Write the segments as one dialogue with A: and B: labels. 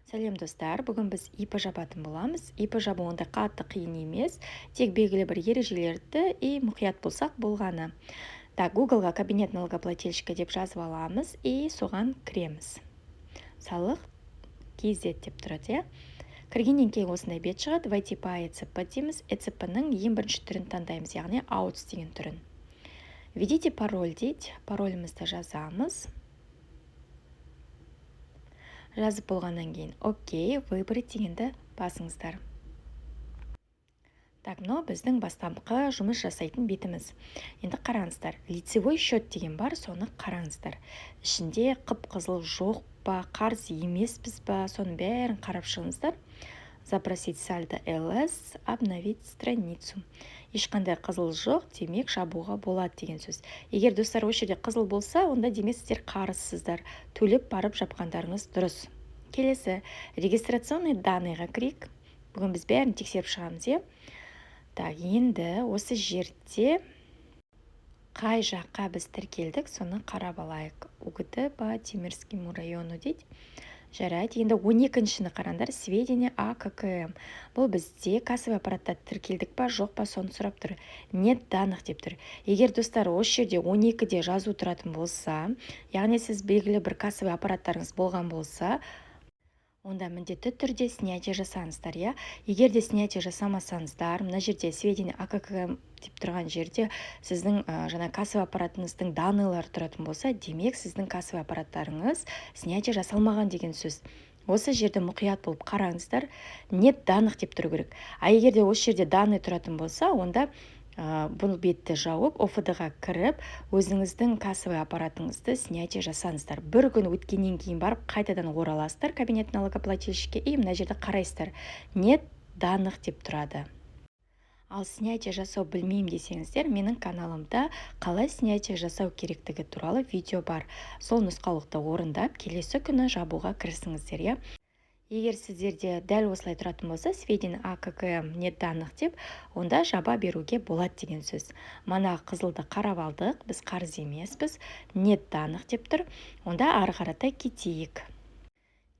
A: Сәлем, достар! Бүгін біз ИП жабатын боламыз. ИП жабу ондай қатты қиын емес, тек белгілі бір ережелерді и мұқият болсақ болғаны. Так, Гуглға «Кабинет налогоплательщика» деп жазып аламыз и соған кіреміз. Салық kz деп тұрады, иә. Кіргеннен кейін осындай бет шығады. «Войти по ЭЦП» дейміз. ЭЦП ның ең бірінші түрін таңдаймыз, яғни AUTH деген түрін. «Введите пароль» дейді. Паролімізді жазамыз. Жазып болғаннан кейін «Окей», «Выбрать» дегенді басыңыздар. Так, мынау біздің бастапқы жұмыс жасайтын бетіміз. Енді қараңыздар, «Лицевой счет» деген бар, соны қараңыздар. Ішінде қып қызыл жоқ па, қарыз емеспіз ба, соның бәрін қарап шығыңыздар. «Запросить сальдо ЛС», «Обновить страницу». Ешқандай қызыл жоқ, демек, жабуға болады деген сөз. Егер, достар, осы жерде қызыл болса, онда, демек, сіздер қарызсыздар, төлеп барып жапқандарыңыз дұрыс. Келесі «Регистрационный данный» ға кірейік. Бүгін біз бәрін тексеріп шығамыз, иә. Так, енді осы жерде қай жаққа біз тіркелдік, соны қарап алайық. УГД по Темирскому району дейді. Жарайды, енді 12-шіні қараңдар: «Сведения о ККМ». Бұл бізде кассовый аппаратта тіркелдік па, жоқ па, соны сұрап тұр. «Нет данных» деп тұр. Егер, достар, осы жерде 12-де жазу тұратын болса, яғни сіз белгілі бір кассовый аппараттарыңыз болған болса, онда міндетті түрде снятие жасаңыздар, иә. Егер де снятие жасамасаңыздар, мына жерде «Сведения о ККМ» деп тұрған жерде сіздің жаңа кассовый аппаратыңыздың данный лары тұратын болса, демек, сіздің кассовый аппараттарыңыз снятие жасалмаған деген сөз. Осы жерді мұқият болып қараңыздар. «Нет данных» деп тұру керек. А егер де осы жерде данный тұратын болса, онда бұл бетті жауып, ОФД ға кіріп, өзіңіздің кассовый аппаратыңызды снятие жасаңыздар. Бір күн өткеннен кейін барып қайтадан ораласыздар кабинет налогоплательщик ке и мына жерде қарайсыздар, «Нет данных» деп тұрады. Ал снятие жасау білмеймін десеңіздер, менің каналымда қалай снятие жасау керектігі туралы видео бар. Сол нұсқаулықты орындап, келесі күні жабуға кірісіңіздер, иә. Егер сіздерде дәл осылай тұратын болса, «Сведения о ККМ», «Нет данных» деп, онда жаба беруге болады деген сөз. Мана қызылды қарап алдық, біз қарыз емеспіз, «Нет данных» деп тұр. Онда ары қарата кетейік.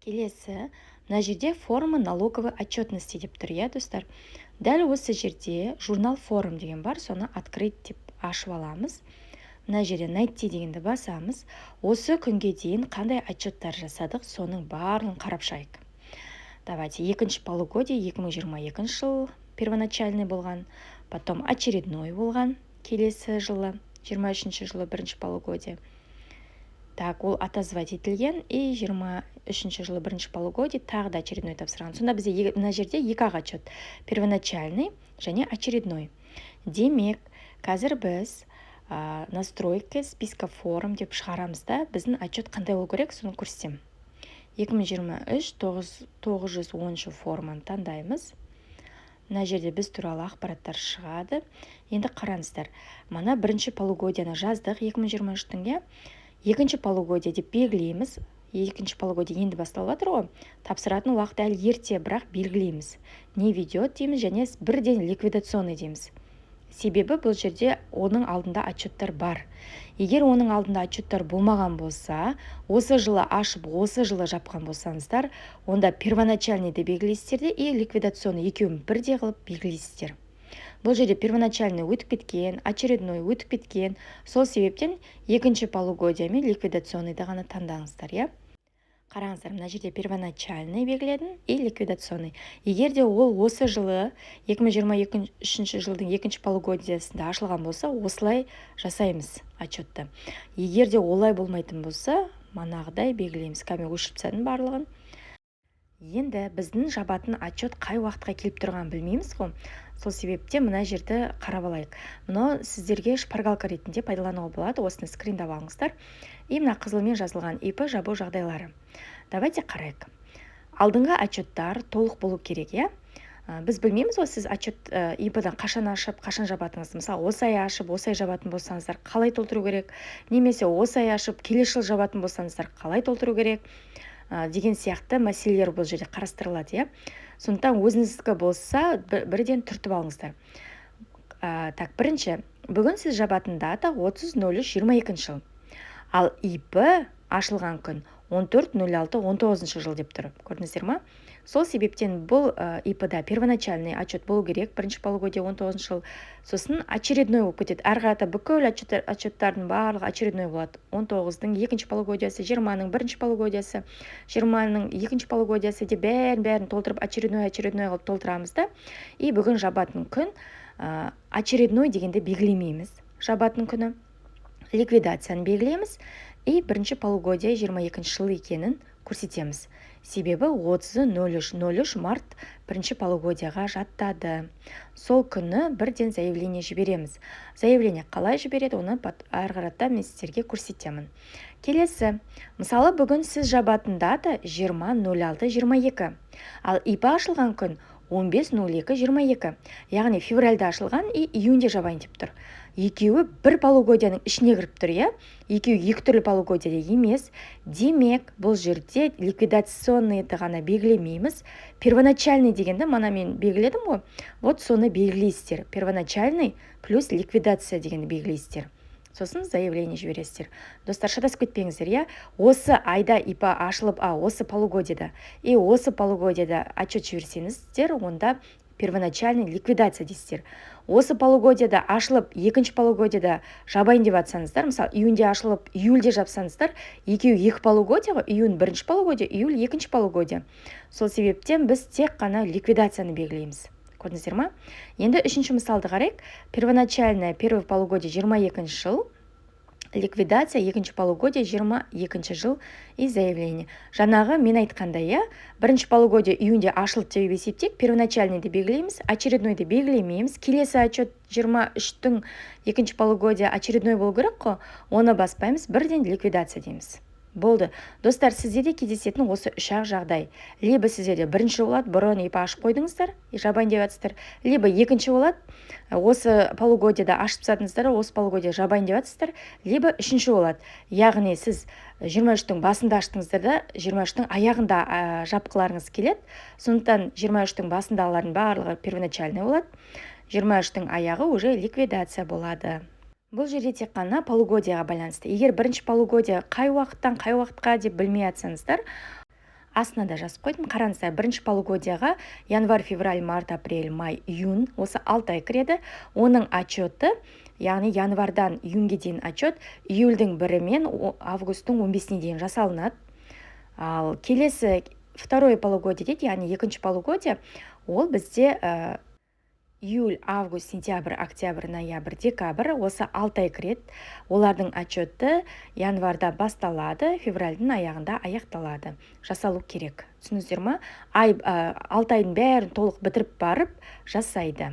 A: Келесі мына жерде «Форма налоговой отчетности» деп тұр, иә, достар. Дәл осы жерде «Журнал форм» деген бар, соны «Открыть» деп ашып аламыз. Мына жерде «Найти» дегенді басамыз. Осы күнге дейін қандай отчеттар жасадық, соның барлығын қарап шығайық. Давайте, екінші полугодие 2022 жыл первоначальный болған, потом очередной болған келесі жылы, 23 жылы бірінші полугодие. Так, ол отозвать етілген. И 23 жылы бірінші полугодие тағы да очередной тапсырған. Сонда бізде мына жерде екі ақ отчет: первоначальный және очередной. Демек, қазір біз «Настройки списка форм» деп шығарамыз да, біздің отчет қандай болу керек, соны көрсетемін. 2023 910 форманы таңдаймыз. Мына жерде біз туралы ақпараттар шығады. Енді қараңыздар, мана бірінші полугодия ны жаздық 2023-тің, иә. Екінші полугодие деп белгілейміз. Екінші полугодие енді басталып жатыр ғой, тапсыратын уақыт әлі ерте, бірақ белгілейміз. «Не ведет» дейміз және бірден «Ликвидационный» дейміз, себебі бұл жерде оның алдында отчеттар бар. Егер оның алдында отчеттар болмаған болса, осы жылы ашып, осы жылы жапқан болсаңыздар, онда первоначальный ды белгілейсіздер де и ликвидационный, екеуін бірдей қылып белгілейсіздер. Бұл жерде первоначальный өтіп кеткен, очередной өтіп кеткен, сол себептен екінші полугодие мен ликвидационный ды ғана таңдаңыздар, иә. Қараңыздар, мына жерде первоначальный белгіледім и ликвидационный. Егер де ол осы жылы, 2023 жылдың екінші полугодия сында ашылған болса, осылай жасаймыз отчетты. Егер де олай болмайтын болса, манағыдай белгілейміз. Қазір өшіріп тастадым барлығын. Енді біздің жабатын отчет қай уақытқа келіп тұрғанын білмейміз ғой, сол себептен мына жерді қарап алайық. Мынау сіздерге шпаргалка ретінде пайдалануға болады, осыны скриндап алыңыздар. И мына қызылмен жазылған ИП жабу жағдайлары. Давайте қарайық. Алдыңғы отчеттар толық болу керек, иә. Біз білмейміз ғой, сіз отчет ИП-дан қашан ашып, қашан жабатыныңызды. Мысалы, осы ай ашып, осы ай жабатын болсаңыздар, қалай толтыру керек, немесе осы ай ашып, келесі жылы жабатын болсаңыздар, қалай толтыру керек деген сияқты мәселелер бұл жерде қарастырылады, иә. Сондықтан өзіңіздікі болса, бірден түртіп алыңыздар. Так, бірінші, бүгін сіз жабатын дата 30.03.22 жыл, ал ИП ашылған күн 14.06 19 жыл деп тұр, көрдіңіздер ма? Сол себептен бұл ИП-да первоначальный отчет болу керек, бірінші полугодие 19 жыл, сосын очередной болып кетеді. Әрі қарата бүкіл отчеттардың барлығы очередной болады: 19-дың екінші полугодиясы, 20-ның бірінші полугодиясы, 20-ның екінші полугодиясы деп, бәрін бәрін толтырып, очередной, очередной қылып толтырамыз да. И бүгін жабатын күн, очередной дегенді белгілемейміз, жабатын күні ликвидацияны белгілейміз и бірінші полугодие 22 жыл екенін көрсетеміз, себебі 30.03.03 март бірінші полугодияға жатады. Сол күні бірден заявление жібереміз. Заявление қалай жібереді, оны әрі қарата мен сіздерге көрсетемін. Келесі, мысалы, бүгін сіз жабатын дата 20.06.22, ал ИП ашылған күн 15.02.22, яғни февральда ашылған и июньде жабайын деп тұр. Екеуі бір полугодияның ішіне кіріп тұр, иә, екеуі екі түрлі полугодияда емес. Демек, бұл жерде ликвидационныйды ғана белгілемейміз, первоначальный дегенді мана мен белгіледім ғой, вот соны белгілейсіздер. Первоначальный плюс ликвидация дегенді белгілейсіздер, сосын заявление жібересіздер. Достар, шатасып кетпеңіздер, иә. Осы айда ИП ашылып, осы полугодияда и осы полугодияда отчет жіберсеңіздер, онда первоначальный, ликвидация дейсіздер. Осы полугодияда ашылып, екінші полугодияда жабайын деп жатсаңыздар, мысалы, июньде ашылып, июльде жапсаңыздар, екеуі екі полугодия ғой: июнь бірінші полугодия, июль екінші полугодия. Сол себептен біз тек қана ликвидацияны белгілейміз, көрдіңіздер ма? Енді үшінші мысалды қарайық. Первоначальная, первый полугодие 22 жыл, ликвидация екінші полугодие 22 жыл и заявление. Жаңағы мен айтқандай, иә, бірінші полугодие июньде ашылды деп есептейік. Первоначальныйды белгілейміз, очереднойды белгілемейміз. Келесі отчет 23-тің екінші полугодие очередной болу керек қой, оны баспаймыз, бірден ликвидация дейміз, болды. Достар, сізде де кездесетін осы үш-ақ жағдай: либо сіздерде бірінші болады, бұрын ИП ашып қойдыңыздар, жабайын деп жатсыздар, либо екінші болады, осы полугодияда ашып тастадыңыздар, осы полугодия жабайын деп жатсыздар, либо үшінші болады, яғни сіз 23-тің басында аштыңыздар да, 23-тің аяғында жапқыларыңыз келеді. Сондықтан 23-тің басындағылардың барлығы первоначальный болады, 23-тің аяғы уже ликвидация болады. Бұл жерде тек қана полугодияға байланысты. Егер бірінші полугодия қай уақыттан қай уақытқа деп білмей жатсаңыздар, астына да жазып қойдым, қараңыздар. Бірінші полугодияға январь, февраль, март, апрель, май, июнь, осы 6 ай кіреді. Оның отчеты, яғни январьдан июньге дейін отчет июльдің 1-і мен августтың 15-іне дейін жасалынады. Ал келесі второе полугодие дейді, яғни екінші полугодие, ол бізде июль, август, сентябрь, октябрь, ноябрь, декабрь, осы 6 ай кіреді. Олардың отчеты январьда басталады, февральдың аяғында аяқталады, жасалу керек. Түсіндіңіздер ма? Ай, 6 айдың бәрін толық бітіріп барып жасайды.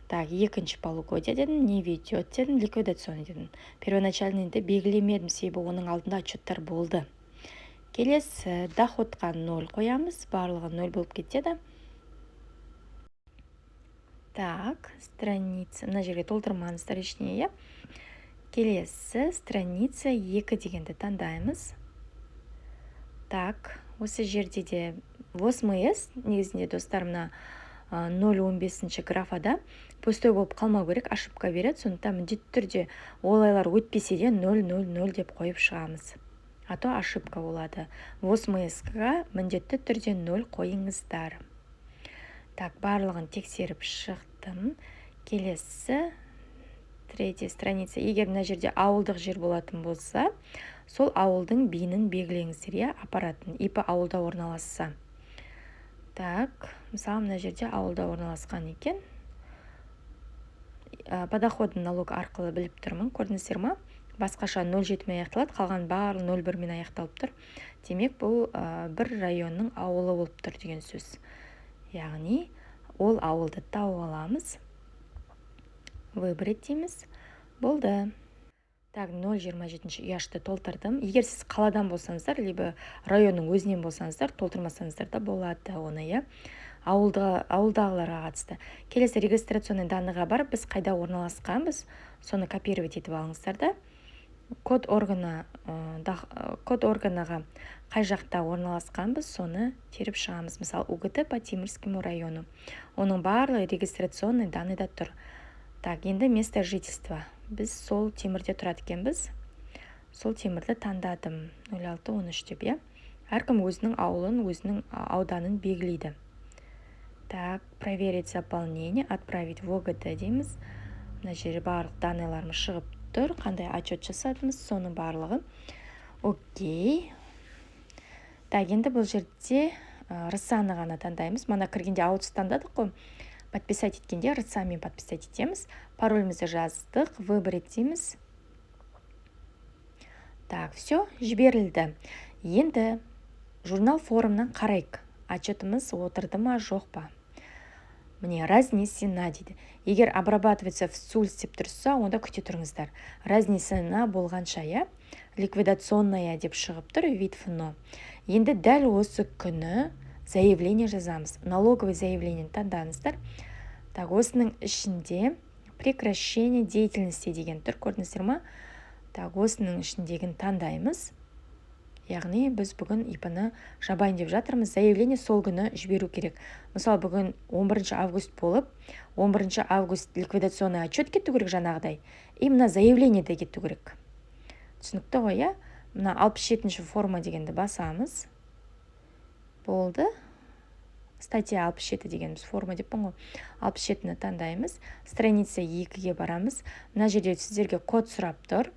A: Так, екінші полугодие дедім, не ведет дедім, ликвидационный дедім. Первоначальныйды белгілемедім, себебі оның алдында отчеттар болды. Келесі доходқа ноль қоямыз, барлығы ноль болып кетеді. Так, страница, мына жерге толтырмаңыздар ештеңе, иә. Келесі страница 2 дегенді таңдаймыз. Так, осы жерде де ОСМС негізінде, достар, мына 0,15 графада пустой болып қалмау керек, ошибка береді. Сондықтан міндетті түрде ол айлар өтпесе де 000 деп қойып шығамыз, а то ошибка болады. ОСМС-ға міндетті түрде 0 қойыңыздар. Так, барлығын тексеріп шықтым. Келесі третья страница. Егер мына жерде ауылдық жер болатын болса, сол ауылдың БИН-ін белгілеңіздер, иә, аппаратын, ИП ауылда орналасса. Так, мысалы, мына жерде ауылда орналасқан екен, подоходный налог арқылы біліп тұрмын, көрдіңіздер ма? Басқаша 07-мен аяқталады, қалған барлығы 01-мен аяқталып тұр. Демек, бұл бір районның ауылы болып тұр деген сөз. Яғни ол ауылды тауып аламыз, выбрать дейміз, болды. Так, 0,27 ұяшты толтырдым. Егер сіз қаладан болсаңыздар, либо районның өзінен болсаңыздар, толтырмасаңыздар да болады оны, иә, ауылдағыларға қатысты. Келесі регистрационный данныйға барып, біз қайда орналасқанбыз, соны копировать етіп алыңыздар да, код органа, код органаға қай жақта орналасқанбыз, соны теріп шығамыз. Мысалы, УГТ по Темирскому району, оның барлығы регистрационный данныйда тұр. Так, енді место жительства, біз сол Темірде тұрады екенбіз. Сол Темірді таңдадым, 0613 деп, иә. Әркім өзінің ауылын, өзінің ауданын белгілейді. Так, проверить заполнение, отправить в ОГД дейміз. Мына жерде барлық данный ларымыз шығып тұр, қандай отчет жасадыңыз, соның барлығы. Окей. Так, енді бұл жерде РСА-ны ғана таңдаймыз. Мана кіргенде АУЦ таңдадық қой. Подписать еткенде РСА-мен подписать етеміз. Паролімізді жаздық, выбрать дейміз. Так, все, жіберілді. Енді журнал формнан қарайық. Отчетымыз отырды ма, жоқ па? Міне, разнесена дейді. Егер обрабатывается в ЦУЛС деп тұрса, онда күте тұрыңыздар. Разнесена болғанша, иә? Ликвидационная деп шығып тұр, вид ФНО. Енді дәл осы күні заявление жазамыз. Налоговый заявление таңдаңыздар. Так, осының ішінде прекращение деятельности деген тұр, көрдіңіздер ма? Так, осының ішіндегін таңдаймыз. Яғни біз бүгін ИП-ны жабайын деп жатырмыз, заявление сол күні жіберу керек. Мысалы, бүгін 11 август болып, 11 август ликвидационный отчет кету керек жаңағыдай, и мына заявление де кету керек. Түсінікті ғой, иә? Мына 67 форма дегенді басамыз. Болды. Статья 67 дегеніміз форма деппін ғой. 67-ні таңдаймыз. Страница 2-ге барамыз. Мына жерде сіздерге код сұрап тұр.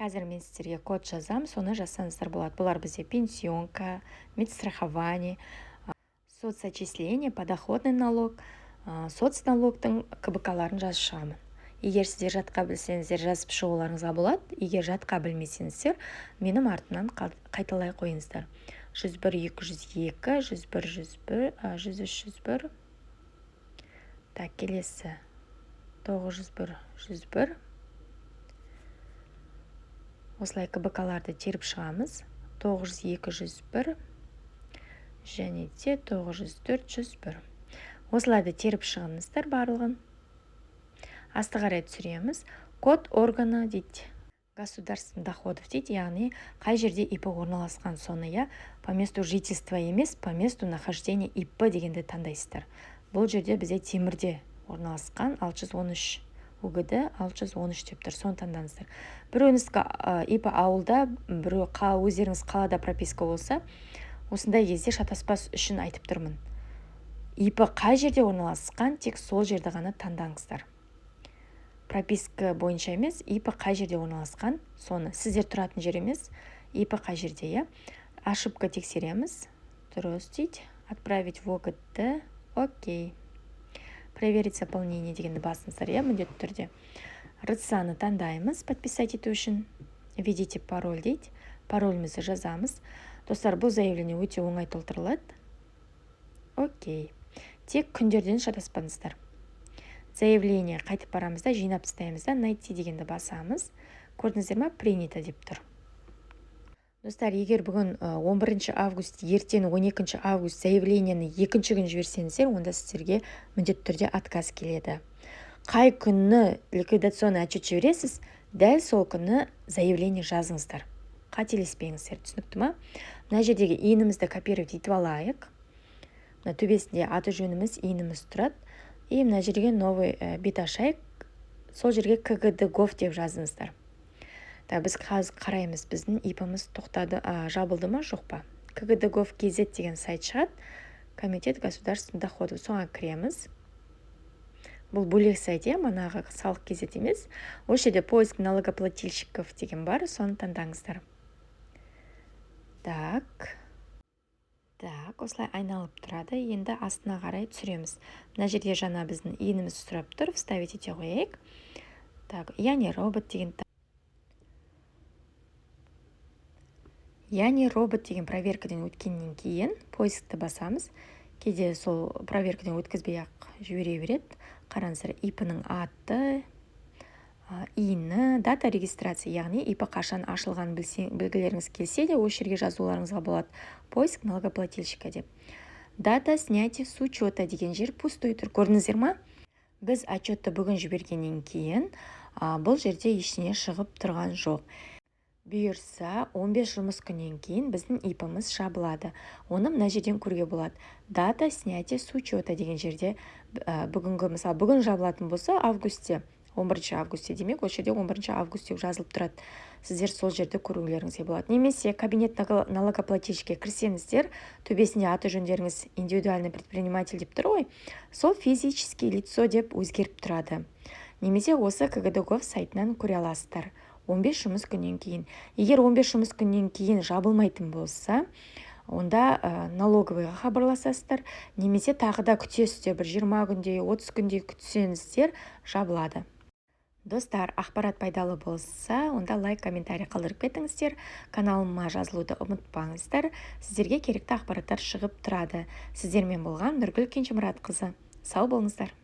A: Қазір мен сіздерге код жазам, соны жазсаңыздар болады. Бұлар бізде пенсионка, медстрахование, соцотчисление, подоходный налог, соцналог тың КБК-ларын жазып шығамын. Егер сіздер жатқа білсеңіздер, жазып шығуларыңызға болады. Егер жатқа білмесеңіздер, менің артымнан қайталай қойыңыздар. 101 202, 101 101, 103 101. Так, келесі 901 101. Осылай КБК-ларды теріп шығамыз. 902 101 және де 904 101. Осыларды теріп шығыңыздар барлығын. Асты қарай түсіреміз. Код органа дейді, государственных доходов дейді, яғни қай жерде ИП орналасқан, соны, иә. По месту жительства емес, по месту нахождения ИП дегенді таңдайсыздар. Бұл жерде бізде Темірде орналасқан, 613, УГД 613 деп тұр, соны таңдаңыздар. Біреуіңіз ИП ауылда, біреу өздеріңіз қалада прописка болса, осындай кезде шатаспас үшін айтып тұрмын. ИП қай жерде орналасқан, тек сол жерді ғана таңдаңыздар. Прописка бойынша емес, ИП қай жерде орналасқан, соны. Сіздер тұратын жер емес, ИП қай жерде, иә. Ошибка тексереміз. Дұрыс дейді. Отправить в ОГД. Окей. Проверить заполнение дегенді басыңыздар, иә, міндетті түрде. РСА-ны таңдаймыз подписать ету үшін. Введите пароль дейді. Паролімізді жазамыз. Достар, бұл заявление өте оңай толтырылады. Окей. Тек күндерден шатаспаңыздар. Заявление қайтып барамыз да, жинап тастаймыз да, найти дегенді басамыз. Көрдіңіздер ма, принято деп тұр. Достар, егер бүгін 11 август, ертең 12 август заявление ні екінші күн жіберсеңіздер, онда сіздерге міндетті түрде отказ келеді. Қай күні ликвидационный отчет жібересіз, дәл сол күні заявление жазыңыздар, қателеспеңіздер. Түсінікті ма? Мына жердегі ИИН-імізді копировать етіп алайық. Мына төбесінде аты жөніміз, ИИН-іміз тұрады. И мына жерге новый бет ашайық. Сол жерге КГД гов деп жазыңыздар. Так, біз қазір қараймыз, біздің ИП-іміз тоқтады, жабылды ма, жоқ па. КГД гов kz деген сайт шығады, комитет государственных доходов, соған кіреміз. Бұл бөлек сайт, иә, манағы салық kz емес. Осы жерде поиск налогоплательщиков деген бар, соны таңдаңыздар. Так, так, осылай айналып тұрады. Енді астына қарай түсіреміз. Мына жерде жаңа біздің ИИН-іміз сұрап тұр, вставить ете қояйық. Так, я не робот деген, я не робот деген проверка дан өткеннен кейін поиск ті басамыз. Кейде сол проверка дан өткізбей ақ жібере береді. Қараңыздар, ИП-ның аты, ИИН-і, дата регистрации, яғни ИП қашан ашылғанын білгілеріңіз келсе де, осы жерге жазуларыңызға болады. Поиск налогоплательщика деп. Дата снятия с учета деген жер пустой тұр, көрдіңіздер ма? Біз отчет ты бүгін жібергеннен кейін бұл жерде ештеңе шығып тұрған жоқ. Бұйырса, 15 жұмыс күннен кейін біздің ИП-іміз жабылады. Оны мына жерден көруге болады. Дата снятия с учета деген жерде бүгінгі, мысалы, бүгін жабылатын болса, августте 11 августте, демек, осы жерде 11 август деп жазылып тұрады. Сіздер сол жерді көрулеріңізге болады. Немесе кабинет налогоплательщикке кірсеңіздер, төбесінде аты жөндеріңіз «индивидуальный предприниматель» деп тұр ғой, сол «физический лицо» деп өзгеріп тұрады. Немесе осы КГД gov сайтынан көре аласыздар. 15 жұмыс күннен кейін, егер 15 жұмыс күннен кейін жабылмайтын болса, онда налоговыйға хабарласасыздар немесе тағы да күтесіздер, бір 20 күндей, 30 күндей күтсеңіздер, жабылады. Достар, ақпарат пайдалы болса, онда лайк, комментарий қалдырып кетіңіздер. Каналыма жазылуды ұмытпаңыздар. Сіздерге керекті ақпараттар шығып тұрады. Сіздермен болған Нұргүл Кенжемұратқызы. Сау болыңыздар.